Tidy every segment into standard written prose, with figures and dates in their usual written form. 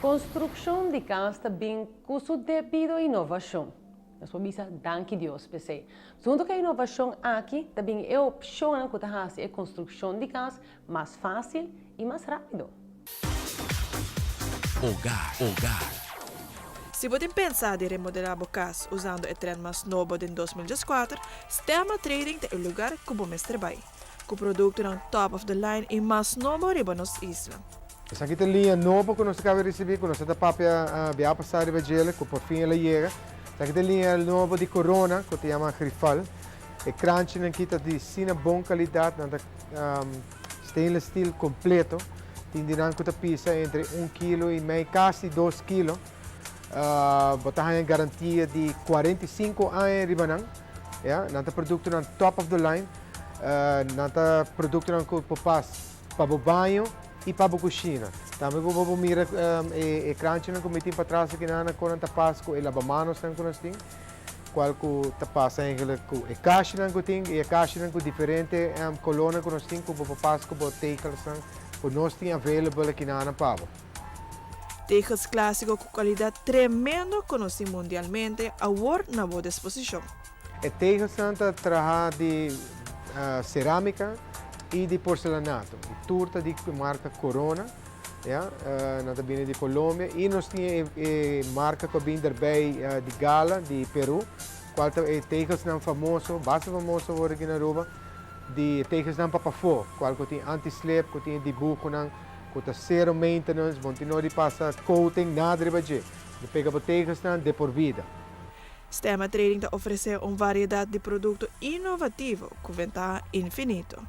Konstrukshon di kas ta bin ku su debido inovashon. Nos por bisa danki Dios p'esei. Huntu ku e inovashon aki ta bin e opshonnan ku ta hasi e konstrukshon di kas mas fásil i mas rápido. Hogar, hogar. Si bo tin pensa di remodela bo cas usando e trend mas nobo den 2014, Stemma Trading ta e lugar cu bo mester bay. Cu productonan top of the line y mas nobo riba nos isla. Esaki ta liña nobo ku nos a kaba di risibí, ku nos a ta papia bia pasá riba djele, ku por fin el a yega. Esaki ta liña nobo di Corona, ku ta yama Grifal. E kranchinan aki ta di asina bon kalidat, nan ta stainless steel kompleto. Tin di nan ku ta pisa entre un kilo i mei, kasi 2 kilo. Bo ta haña garantia di 45 aña riba nan. Ya, nan ta produktonan top of the line. Nan ta produktonan ku por pas pa bo baño i pa bo kushina. Tambe bo por mira e kranchinan ku mi tin patras aki nan kon nan ta pas ku e lavamanosnan ku nos tin, kual ku ta pasa eigenlijk ku e kashinan ku tin i e kashinan ku diferente kolornan ku nos tin ku bo por pas ku bo tegelsnan ku nos tin available aki nan pa bo. Tegels klasiko ku kalidat tremendo konosí mundialmente awor na bo disposishon. E tegelsnan ta traha di cerámica i di porcelanato. I tur ta di marka Corona, ya, nan ta bini di Colombia i nos tin e marka ku a bini derbij di Gala di Peru, kual ta e tegelsnan famoso, basta famoso awor aki na Aruba, di tegelsnan pa pafó, kual ku tin anti-slip, ku tin e dibuhonan ku ta zero maintenance, bo no tin nodi pasa coating, nada riba dje. Bo pega bo tegelsnan de por vida. Stemma Trading ta ofresé un variedat di produkto inovativo ku ventaha infinito.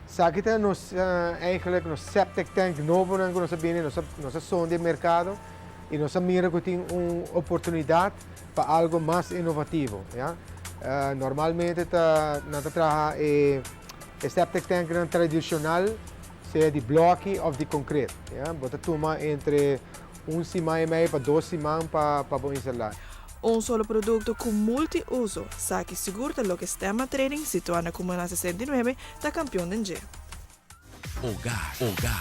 Esaki ta nos eigenlijk nos septic tank nobonan ku nos a bini, nos a sonde e merkado i nos a mira ku tin un oportunidat pa algo mas inovativo, ya. Normalmente ta nan ta traha e septic tanknan tradishonal, sea di blòki òf di konkret, ya. Bo ta tuma entre un siman i mei pa 2 siman pa bo instalá. Un solo produkto ku multiuso, esaki sigur ta loke Stemma Trading, situá na Comuna 69, ta kampion den dje. Hogar, hogar.